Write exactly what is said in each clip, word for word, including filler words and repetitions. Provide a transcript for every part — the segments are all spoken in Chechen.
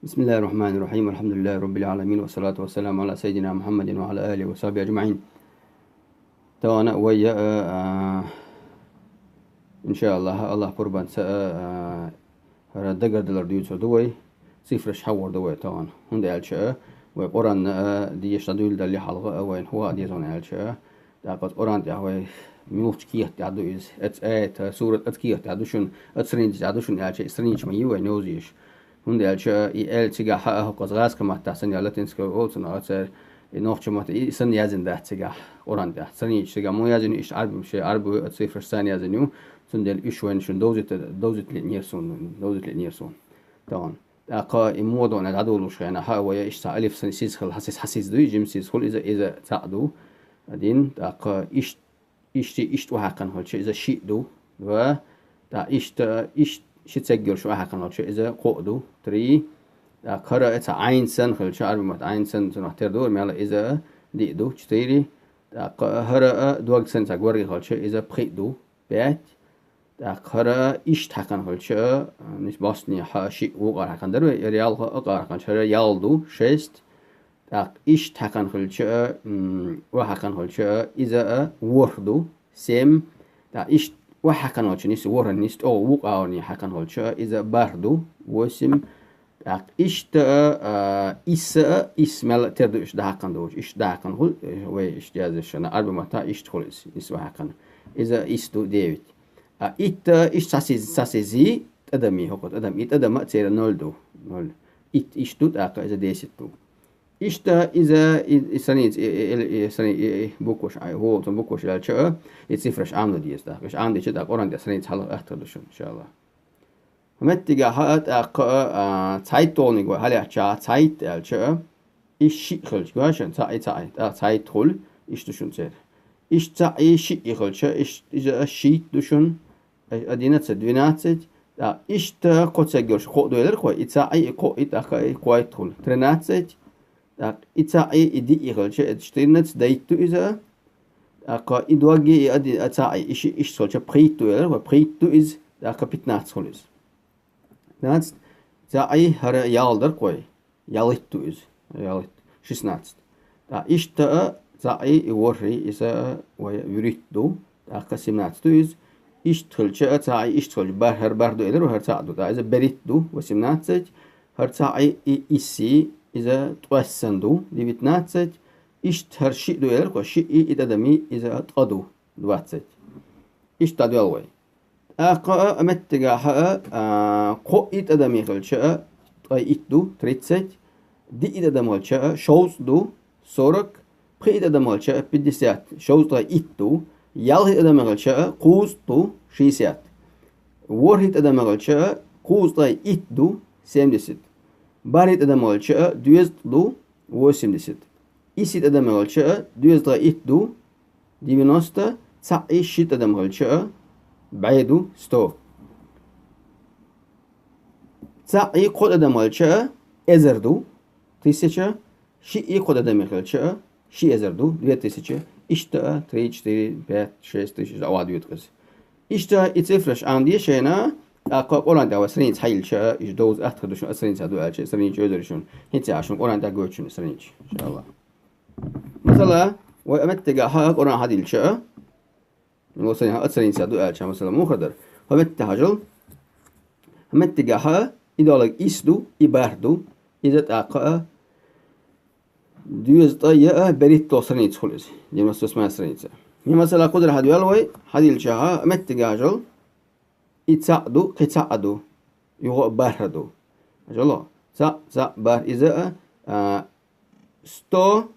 بسم الله الرحمن الرحيم. الحمد لله رب العالمين. والصلاة والسلام على سيدنا محمد وعلى آله وصحبه أجمعين. Тагана вай, а, а, иншааллахӀ, Аллахь пурбанца, а, а, хӀара дагардалар дуьйцур ду вай, цифраш хьавар ду вай тагана. ХӀунда аьлча, а, вай Къуръан, а, деш дӀадуьйладалли хьалха, а, вайна хӀун а деза аьлча, а, тӀаккха Къуръан тӀехь вай муьлхача кехат тӀехь ду иза, аца аят, сурат аца кехат тӀехь ду шуна, аца страница тӀехь ду шуна аьлча, и страница ма йий вай йовза еш. ХӀунда аьлча и аьлла цигахь а, хӀокхуза гӀазкхий маттахь санна, я латинский олу цунах, а цара и нохчийн маттахь, и санна яздина дац цигахь, Къуръан тӀехь. Царнича цигахь муха яздина ю, иштта Ӏарбуьша, Ӏарбуьша цифраш санна яздина ю, цундела уьш вайна шуна довзийта-, довзийта лиънера суна, довзийта лиънера суна. Тахана. ТӀаккха и муха ду аьлла дӀадолалуш хенахь, хьа а вай, иштта цхьа алиф санна сиз хила, хьан сиз, хьан сиз ду, жима сиз хуьлу иза, иза цхьаъ ду, один, тӀаккха иштта Иштта, иштта охьакхана хилча, иза шиъ ду. Два. ТӀаккха иштта, иштта ши церг йолуш охьакхана хилча, иза кхоъ ду. Три. ТӀаккха хӀара а цхьа Ӏайн санна хилча, Ӏарбийн маттахь Ӏайн санна цунах тера ду, мел иза диъ ду. Четыре. ТӀаккха хӀара а дог санна цхьа горгӀий хилча, иза пхиъ ду. Пять. ТӀаккха хӀара а иштта хьакхана хилча, нис бостане хьа шиъ вукхара хьакхана дара вай, я ялх а кхара хьакхана, хӀара ял ду. Шесть. ТӀаккха иштта хьакхана хилча, м, ва хьакхана хилча, иза а ворхӀ ду, семь. ТӀаккха иштта ва хьакхана хилча, нис ворхӀан, нис тӀо вукхаварний хьакхана хилча, иза бархӀ ду, восемь. ТӀаккха иштта а, а, исса а, ис мел а тера ду, иштта дӀахьакхана долуш, иштта дӀахьакхана хуьлу, вай иштта яздеш шуна, Ӏарбийн маттахь иштта хуьлу иза, ис ва хьакхана. Иза ис ду, девять. А итт а, иштта цхьа сиз-, цхьа сизи, тӀадамий, хӀокху тӀадам, и тӀадам а церан ноль ду, ноль. Итт иштта ду, тӀаккха иза десять ду. Иштта иза, и, и страница, и, и, и, страни-, и, и букваш, ай, хӀокху букваш аьлча а, и цифраш Ӏамадан деза тӀаккха. Иштта Ӏамадича тӀаккха Къуръан тӀехь страница хьалха аттар ду шуна, иншааллахӀ. Меттигехь а тӀаккха, а, цхьайтта долниг вай хьалаьцча, цхьайтта аьлча а, и шиъ хилча, гой шуна, цхьаъ и цхьаъ, тӀаккха цхьайтта хуьлу, иштта ду шуна церан. Иштта цхьаъ и шиъ и хилча, иштта иза а шийтта ду шуна, одиннадцать, двенадцать, тӀаккха иштта кхо церг йолуш кхоъ ду элира кхо, и цхьаъ и, и кхоъ и, тӀаккха и кхойтта хуьлу, тринадцать, тӀаккха и цхьаъ и, и диъ и хилча, это четырнадцать, дейтта ду иза а, тӀаккха и дог и, и оди-, а цхьаъ и, и шиъ иштта хилча, пхийтта ду элира кхо, пхийтта ду иза, тӀаккха пятнадцать хуьлу иза. Пятнадцать, цхьаъ и, хӀара ял дара кхо, ялхитта ду иза, ялхитта, шестнадцать. ТӀаккха иштта а цхьаъ и, и ворхӀ и, иза а вай вуьрхӀитта ду, тӀаккха семнадцать ду иза. Иштта хилча а цхьаъ и, иштта хилча, бар-, хӀара бархӀ ду элира, хӀара цхьаъ ду. ТӀаккха иза берхӀитта ду, восемнадцать. ХӀара цхьаъ и, и исс и, иза ткъесна ду, девятнадцать. Иштта хӀара шиъ ду элира кхо, шиъ и, и тӀадамий, иза ткъа ду, двадцать. Иштта дӀадоьлла вай. ТӀаккха а меттигехь а, а, кхоъ и тӀадамий хилча а, ткъе итт ду, тридцать, диъ и тӀадам хилча а, шовзткъа ду, сорок, пхиъ и тӀадам хилча а, пятьдесят, шовзткъе итт ду, ялх и тӀадам хилча а, кхузткъа ду, шестьдесят. ВорхӀ и тӀадам хилча а, кхузткъе итт ду, семьдесят. БархӀ и тӀадам хилча а, доьзткъа ду, восемьдесят. Исс и тӀадам хилча а, доьзткъе итт ду, девяносто, цхьаъ и ши тӀадам хилча а, бӀе ду, сто. Цхьаъ и кхо тӀадам хилча а, эзар ду, тысяча, шиъ и кхо тӀадам хилча а, ши эзар ду, две тысячи, иштта а, три, четыре, пять, шесть тысяч, а ван дуьйцу иза. Иштта и цифраш Ӏамаде шайна, тӀаккха Къуръан тӀехь вай страница хьайиллича, иза довза атта ду шуна, а страница ду аьлча, страница оьзур ю шуна. ХӀинца а шуна Къуръан тӀехь гойту шуна страница, иншааллахӀ. Масала, вай а меттигехь а Къуръан хьадиллича, масала, а страница ду аьлча, масала, муха дара. ХӀа метта хьажал. ХӀа меттигехь а идолаг исс ду, и бархӀ ду, иза тӀаккха а доьзткъа я а берхӀитталгӀа страница хуьлу иза. Девяносто восьмая страница. И масала кхузара хьадоьлла вай, хьадиллича, хӀа меттигехь хьажал. И цхьаъ ду, кхин цхьаъ а ду. Юха а бархӀ а ду. Жало. Цхьаъ, цхьаъ, бархӀ. Иза а, а, сто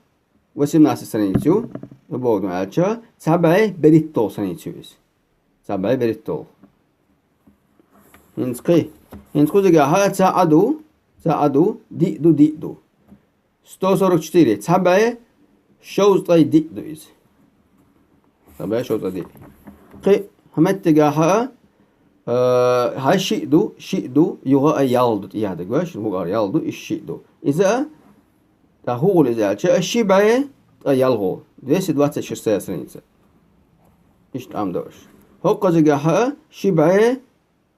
восемнадцать страница ю. Богу аьлча, цхьа бӀе берхӀитталгӀа страница ю иза. Цхьа бӀе берхӀитталгӀа. ХӀинца кхин. ХӀинца кхузигахь цхьаъ а ду, цхьаъ а ду, диъ ду, диъ ду. Сто сорок четыре. Цхьа бӀе шовзткъе диъ ду иза. Цхьа бӀе шовзткъе диъ. Кхин хӀа меттигехь а, э, хӀа шиъ ду, шиъ ду, юха а ял ду, тӀехьа дагош, вукхара ял ду, исс шиъ ду. Иза а, тӀаккха хӀун хуьлу иза аьлча, ши бӀе ткъе ялхо. Двести двадцать шестая страница. Иштта Ӏамадо аша. ХӀокхузигахь а, ши бӀе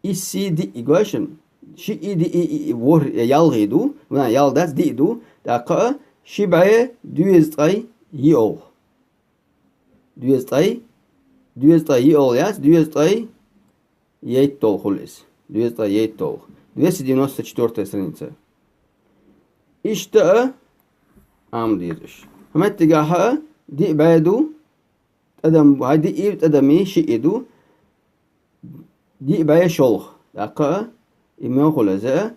исси диъ гой шуна. Шиъи, диъи, иъи, ворхӀ, ялхи ду, вана ял дац, диъ ду, тӀаккха а ши бӀе дезткъа йиъолгӀа. Дезткъа, дезткъа йиъолгӀа яц, дезткъа йиттолгӀа хул из. Дезткъа йиттолгӀа. Двести девяносто четвёртая страница. Иштта а Ӏам дезаш. ХӀаматтигахьа а диъ бӀе ду, тӀадам, хӀай диъи тӀадами шиъи ду, диъ бӀе шолгӀа. ТӀаккха а и мел хул иза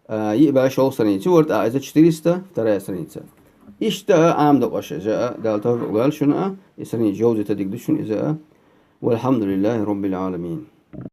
а, а, диъ бӀе шолгӀа страница вар, тӀаккха иза четыреста вторая страница. Иштта а Ӏам дакъаш иза а, Дала тавфикъ лойла шуна а, и страница жовзита дигду шуна иза а. والحمد لله رب العالمين.